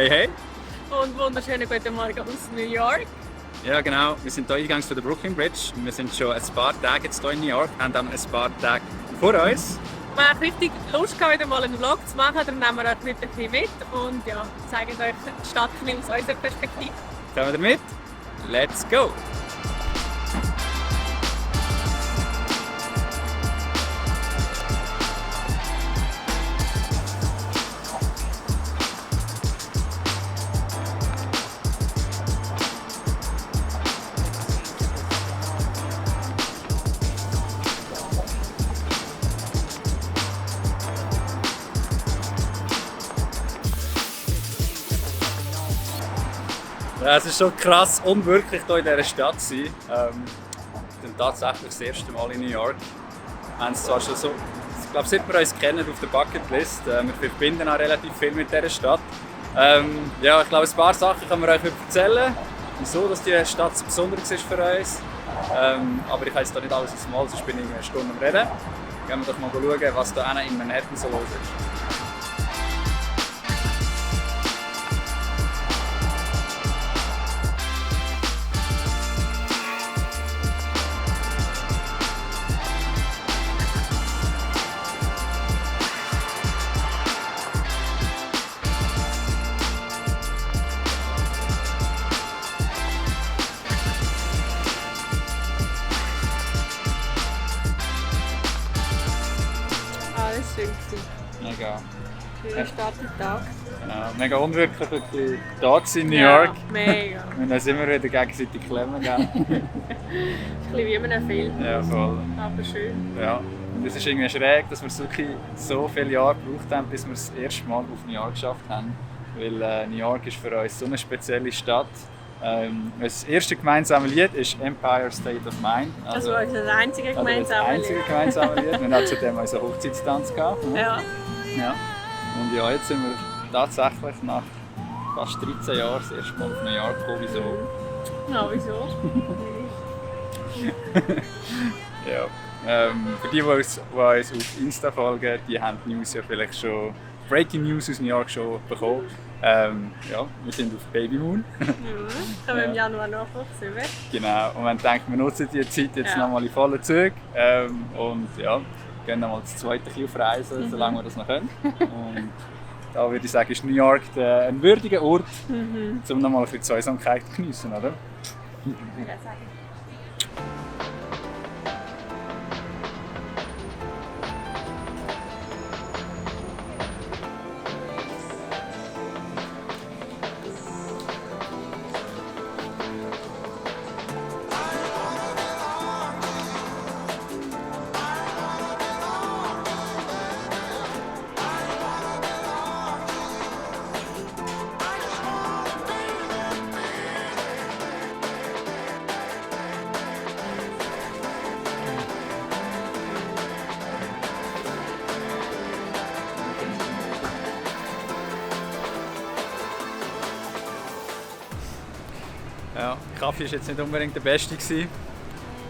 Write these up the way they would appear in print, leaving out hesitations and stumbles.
Hey, hey. Und wunderschönen guten Morgen aus New York. Ja, genau. Wir sind hier eingangs von der Brooklyn Bridge. Wir sind schon ein paar Tage jetzt hier in New York, haben dann ein paar Tage vor uns. Wir haben richtig Lust gehabt, wieder mal einen Vlog zu machen. Darum nehmen wir euch heute ein bisschen mit und ja, zeigen euch die Stadt ein bisschen aus unserer Perspektive. Kommen wir mit? Let's go! Ja, es ist schon krass unwirklich hier in dieser Stadt zu sein. Wir sind tatsächlich das erste Mal in New York. Wir haben es zwar schon so, ich glaube, seit wir uns kennen auf der Bucketlist, wir verbinden auch relativ viel mit dieser Stadt. Ja, ich glaube, ein paar Sachen können wir euch erzählen, wieso dass die Stadt so besonders ist für uns. Aber ich kann jetzt hier nicht alles aus dem Mal, sonst bin ich eine Stunde am Reden. Gehen wir doch mal schauen, was hier in Manhattan so los ist. Alles schön. Mega. Schöner Start im Tag. Genau. Mega unwirklich hier in New York. Ja, mega. Wir müssen uns immer wieder gegenseitig klemmen. Gell? Ist ein bisschen wie in einem Film. Ja, voll. Aber schön. Ja. Und es ist irgendwie schräg, dass wir wirklich so viele Jahre gebraucht haben, bis wir das erste Mal auf New York geschafft haben. Weil New York ist für uns so eine spezielle Stadt. Das erste gemeinsame Lied ist Empire State of Mind. Das war unser einziges gemeinsames Lied. Wir hatten zudem unseren Hochzeitstanz gehabt. Ja. Ja. Und ja, jetzt sind wir tatsächlich nach fast 13 Jahren das erste Mal auf New York gekommen. Wieso? Ja, wieso? Ja. Für die uns auf Insta folgen, die haben die News ja vielleicht schon, Breaking News aus New York schon bekommen. Ja, wir sind auf Baby Moon. Können wir im Januar nachwachsen, oder? Genau, und wir denken, wir nutzen die Zeit jetzt nochmal in vollen Zügen. Und ja, gehen nochmal das zweite auf Reisen, solange wir das noch können. Und da würde ich sagen, ist New York ein würdiger Ort, um nochmal für die Zweisamkeit zu geniessen, oder? Ich würde sagen. Ja, der Kaffee war jetzt nicht unbedingt der beste,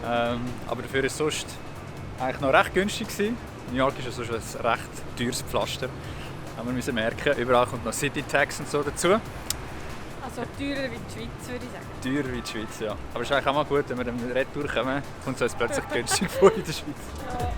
aber dafür war es sonst eigentlich noch recht günstig. New York ist ja sonst ein recht teures Pflaster, haben wir merken. Überall kommt noch City Tax und so dazu. Also teurer wie die Schweiz, würde ich sagen. Teurer wie die Schweiz, ja. Aber es ist eigentlich auch mal gut, wenn wir dann retour kommen, kommt es uns plötzlich günstig vor in der Schweiz. Ja.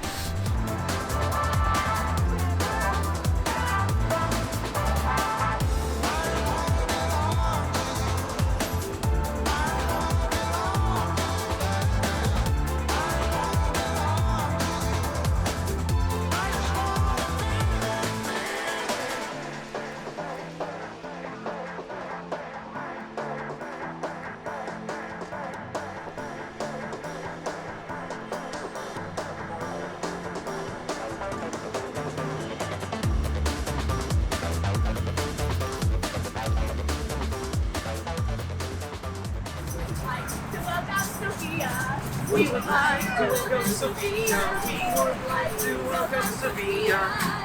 We would like to welcome Sophia. We would like to welcome Sophia.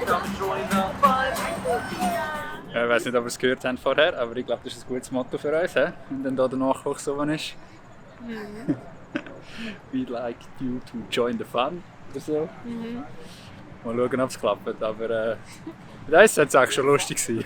Come join the fun. Ich weiß nicht, ob ihr es gehört habt vorher, aber ich glaube, das ist ein gutes Motto für uns, wenn dann da der Nachwuchs so ist. We'd like you to join the fun oder so. Mal schauen, ob es klappt, aber mit uns sollte es auch schon lustig sein.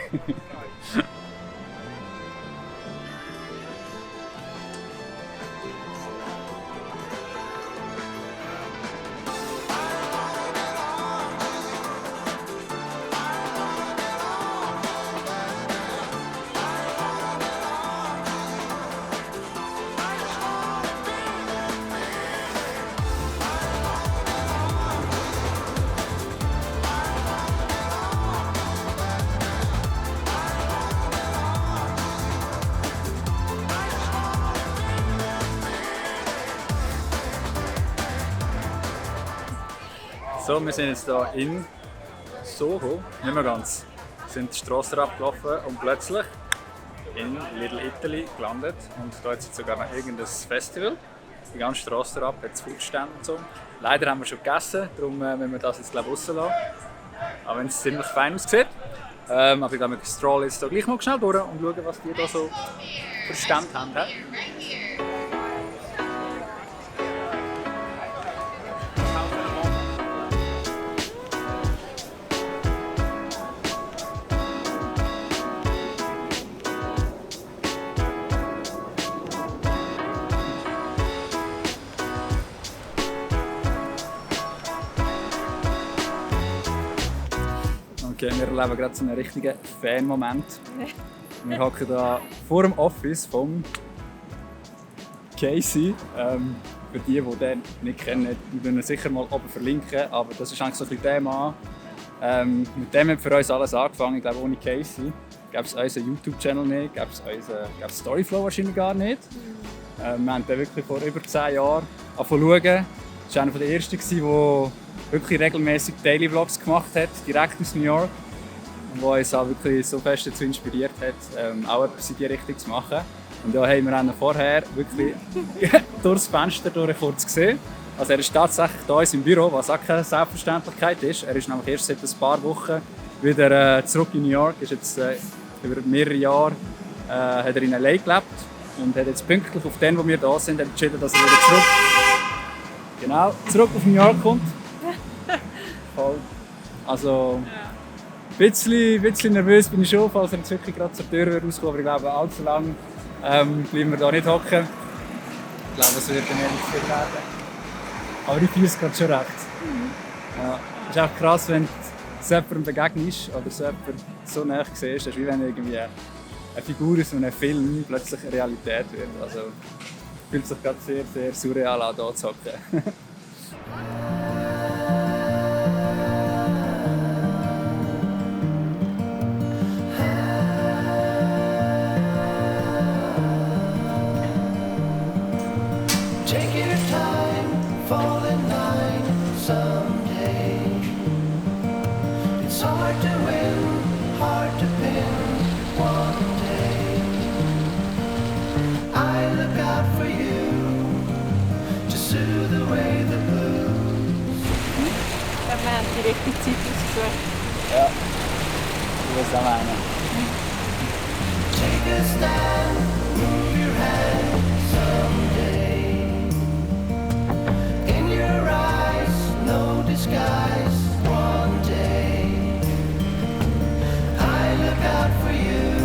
So, wir sind jetzt hier in Soho, nicht mehr ganz. Wir sind die Strasse abgelaufen und plötzlich in Little Italy gelandet. Und da ist jetzt sogar noch irgendein Festival. Die ganze Strasse ab, hat es Foodstände und so. Leider haben wir schon gegessen, darum müssen wir das jetzt rauslassen. Auch wenn es ziemlich fein aussieht. Aber ich glaube, wir strollen jetzt hier gleich mal schnell durch und schauen, was die hier so für Stände haben. Okay, wir erleben gerade so einen richtigen Fan-Moment. Wir hocken hier vor dem Office von Casey. Für die den nicht kennen, wir werden ihn sicher mal oben verlinken. Aber das ist eigentlich so ein bisschen der Mann. Mit dem hat für uns alles angefangen. Ich glaube, ohne Casey gäbe es unseren YouTube-Channel nicht, gäbe es Storyflow wahrscheinlich gar nicht. Wir haben den wirklich vor über 10 Jahren angefangen zu schauen. Er war einer der ersten, der wirklich regelmäßig Daily Vlogs gemacht hat, direkt aus New York. Und der uns auch wirklich so fest dazu inspiriert hat, auch etwas in diese Richtung zu machen. Und ja, haben wir ihn vorher wirklich durchs Fenster kurz gesehen. Also er ist tatsächlich bei uns im Büro, was auch keine Selbstverständlichkeit ist. Er ist nämlich erst seit ein paar Wochen wieder zurück in New York. Ist jetzt über mehrere Jahre hat er in LA gelebt und hat jetzt pünktlich auf den, wo wir da sind, entschieden, dass er wieder zurück auf New York kommt. Voll. Also ein bisschen nervös bin ich schon, falls er jetzt wirklich gerade zur Tür rauskommt. Aber ich glaube, allzu lange bleiben wir da nicht hocken. Ich glaube, es wird dann nicht viel werden. Aber ich fühle es gerade schon recht. Ja. Es ist auch krass, wenn du so jemandem begegnest oder so jemanden so nah siehst. Das ist wie wenn irgendwie eine Figur aus einem Film plötzlich eine Realität wird. Also es fühlt sich gerade sehr, sehr surreal an, hier zu hocken. Wir haben die richtige Zeit ausgesucht. Ja, ich weiß auch meinen. Take a stand, move your hand someday. In your eyes, no disguise. One day, I look out for you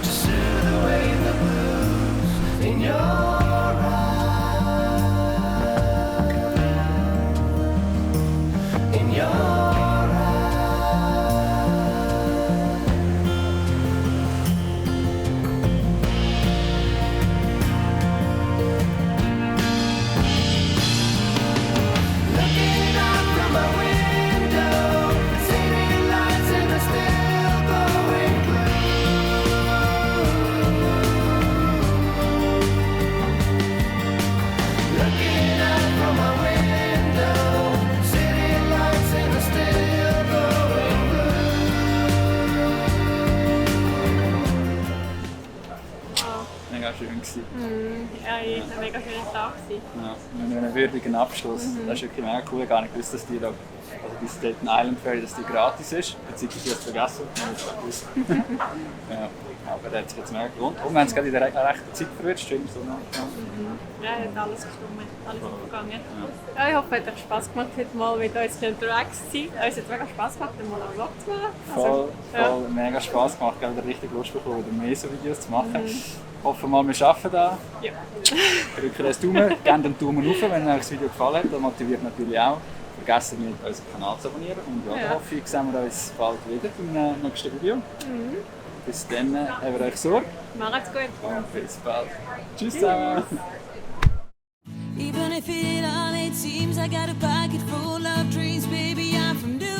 to soothe away the blues in your eyes. In your Mega schön gewesen. Ja, es war ein mega schöner Tag. Ja, mit einem würdigen Abschluss. Das ist wirklich mega cool. Gar nicht gewusst, dass die da, also die Staten Island Ferry, dass die gratis ist. Jetzt habe ich es vergessen. Ja, aber das hat sich jetzt mega gelohnt. Und wir haben es gerade in der rechten Zeit verwirrt. Stimmt so. Ja, hat alles gestimmt, alles aufgegangen. Ja, ich hoffe, es hat euch Spass gemacht, heute mal mit uns unterwegs zu sein. Uns hat mega Spass gemacht, mal einen Vlog zu machen. Voll mega Spass gemacht. Ich habe richtig Lust bekommen, wieder mehr so Videos zu machen. Hoffen wir, wir schaffen das. Ja. Drücken den Daumen, gebt einen Daumen hoch, wenn euch das Video gefallen hat. Das motiviert natürlich auch. Vergessen nicht, unseren Kanal zu abonnieren. Und ja, dann hoffe ich, sehen wir uns bald wieder im nächsten Video. Bis dann, haben wir euch Sorge. Macht's gut. Und bis bald. Tschüss zusammen. Even if it all it seems I got a pocket full of dreams, baby, I'm from New